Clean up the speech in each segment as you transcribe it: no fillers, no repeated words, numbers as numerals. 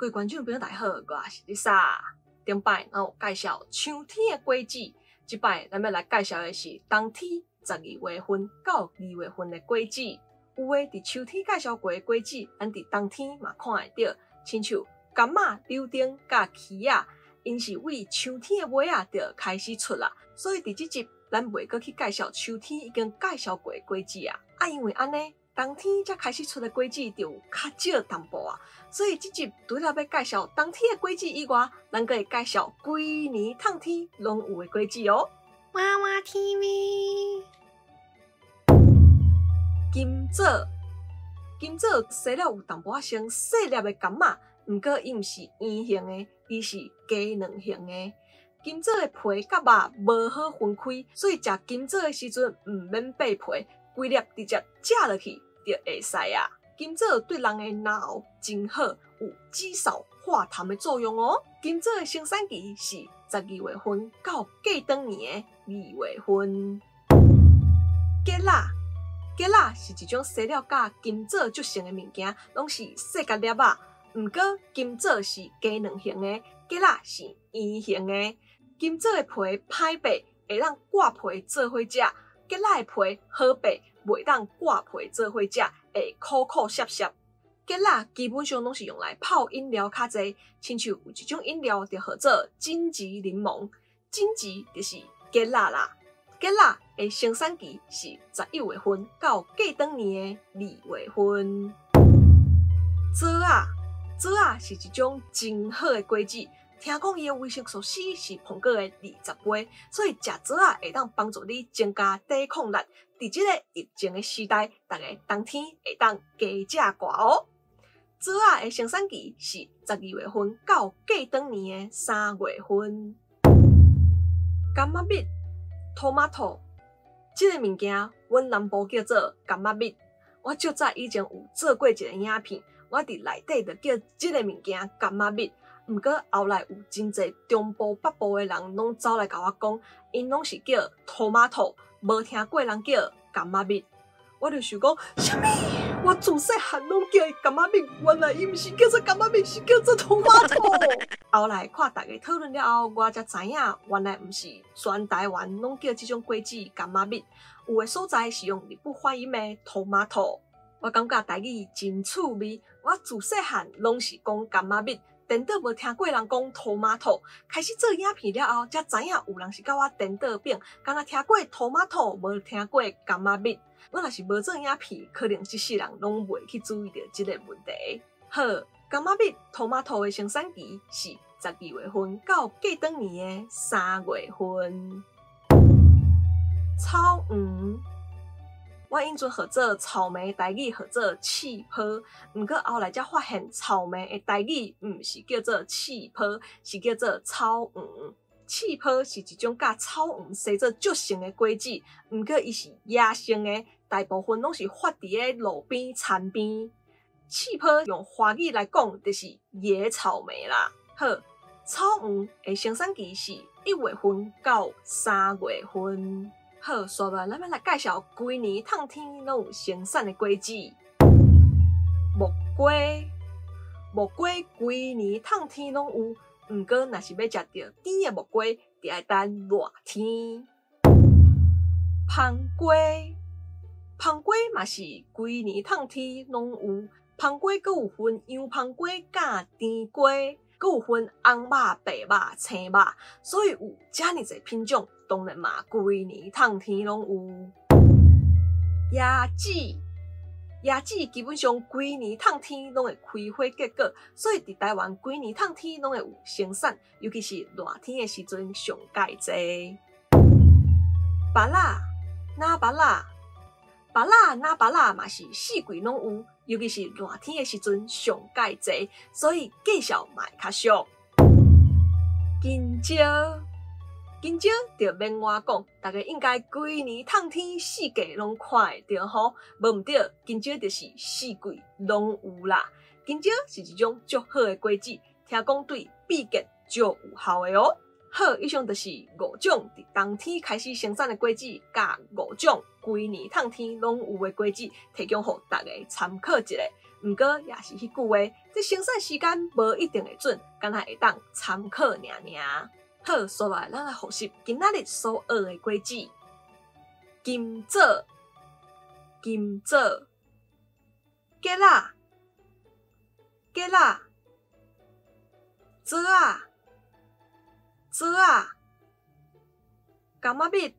各位觀眾朋友大家好，我是麗莎。頂擺咱有介紹秋天的果子，這擺咱欲來介紹的是冬天12月份到2月份的果子。有的佇秋天介紹過的果子，咱佇冬天嘛看會著，親像柑仔、柳丁佮柿仔，𪜶是對秋天的尾仔就開始出啦。所以佇這集咱袂閣去介紹秋天已經介紹過的果子啊。啊，因為按呢，冬天才開始出的果子就有較少淡薄啊，所以這集除了欲介紹冬天的果子以外，咱閣會介紹規年透天攏有的果子哦。娃娃 TV，金棗，金棗生了有淡薄仔像細粒的柑仔，毋過伊毋是圓形的，伊是雞卵形的。金棗的皮佮肉無好分開，所以食金棗的時陣毋免擘皮，規粒直接食落去就會使啊。金棗對人的嚨喉真好，有止嗽化痰的作用哦。金棗的生產期是12月份到過轉年的2月份。桔仔，桔仔是一種生了佮金棗足像的物件，攏是細甲粒仔。毋過金棗是雞卵形的，桔仔是圓形的。金棗的皮歹擘，會當割皮做伙食；桔仔的皮好擘，袂當割皮做伙食，會苦苦澀澀。桔仔基本上攏是用來泡飲料較濟，親像有一種飲料就號做金桔檸檬，金桔就是桔仔啦。桔仔的生產期是11月份到過轉年的2月份。棗仔，棗仔是一種真好的果子，聽講伊的維生素 C 是蘋果的20倍，所以食棗仔會當幫助你增加抵抗力。佇這个疫情的時代，逐家冬天會當加食寡哦。棗仔的生產期是12月份到過轉年的3月份。柑仔蜜（tomato）這个物件，阮南部叫做柑仔蜜。我足早以前有做過一个影片，我佇內底就叫這个物件柑仔蜜。毋過後來有真濟中部、北部的人攏走來共我講，𪜶攏是叫 tomato，無聽過人叫柑仔蜜。我就想講，啥物？我自細漢攏叫伊柑仔蜜，原來伊毋是叫做柑仔蜜，是叫做 tomato。後來看逐家討論了後，我才知影，原來毋是全台灣攏叫這種果子柑仔蜜，有的所在是用日本發音的 tomato。我感覺台語真趣味，我自細漢攏是講柑仔蜜，顛倒無聽過人講 tomato。開始做影片了後，才知影有人是佮我顛倒反，敢若聽過 tomato，無聽過柑仔蜜。我若是無做影片，可能這世人攏袂去注意著這個問題。好，柑仔蜜 tomato 的生產期是12月份到過轉年的3月份。草黃，我以前號做草莓台語號做刺泡，毋過後來才發現草莓的台語毋是叫做刺泡，是叫做草黃。刺泡是一種佮草黃生做足像的果子，毋過伊是野生的，大部分攏是發佇咧路邊、田邊。刺泡用華語來講，就是野草莓啦。好，草黃的生產期是1月份到3月份。好，紲落來咱欲來介紹規年透天攏有生產的果子。木瓜，木瓜規年透天攏有，毋過若是欲食著甜的木瓜，就愛等熱天。芳瓜，芳瓜嘛是規年透天攏有，芳瓜閣有分洋芳瓜佮甜瓜，閣有分紅肉、白肉、青肉，所以有遮爾濟品種，當然嘛規年透天攏有。椰子，椰子基本上規年透天攏會開花結果，所以佇台灣規年透天攏會有生產，尤其是熱天的時陣上蓋濟。芭樂，若芭樂，芭樂，若芭樂嘛是四季攏有，尤其是熱天的時陣上蓋濟，所以介紹嘛會較俗。香蕉，香蕉就免我講，逐家應該規年透天四季攏看會著吼，無毋對，香蕉就是四季攏有啦。香蕉是一種足好的果子，聽講對秘結足有效的哦。好，以上就是五種佇冬天開始生產的果子，佮五種規年透天攏有的果子，提供予逐家參考一下。毋過也是彼句話，這生產時間無一定會準，干焦會當參考爾爾。好，紲落來咱來複習今仔日所學的果子：金棗、金棗、桔仔、桔仔、棗仔、棗仔、柑仔蜜、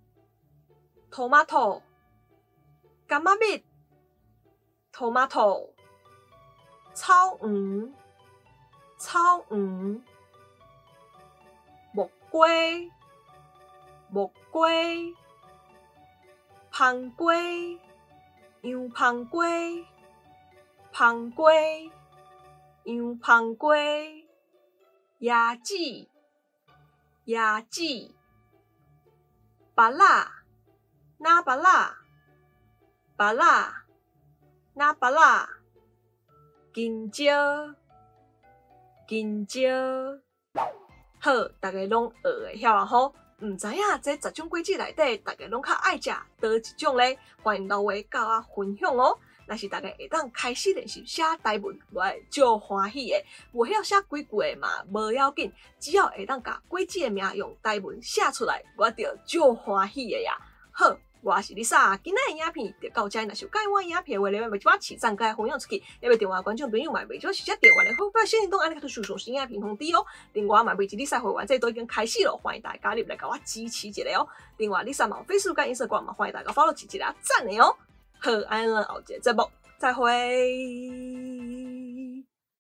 tomato、柑仔蜜、tomato、草黃、草黃、木瓜、木瓜、芳瓜、洋芳瓜、芳瓜、洋芳瓜、椰子、椰子、芭樂、若芭樂、芭樂、若芭樂、金蕉、金蕉。好，逐家攏學會曉啊吼！毋知影這十種果子內底，逐家攏較愛食佗一種咧？歡迎留話佮我分享哦。若是逐家會當開始練習寫台文，我會足歡喜的。無曉寫規句的嘛，無要緊，只要會當共果子的名用台文寫出來，我就足歡喜的呀。好，我是麗莎，今仔的影片就到這。若是有佮意我影片的話，袂忘記讚佮分享出去。也袂訂閱觀眾朋友嘛，袂少直接訂閱的好，快先動按呢個上新影片通知哦。另外嘛，袂記麗莎會員制都已經開始了，歡迎大家加入來共我支持一下哦。另外，麗莎嘛有 Facebook 佮 Instagram 嘛，歡迎大家 follow 一下讚的哦。好，按呢後一個節目再會。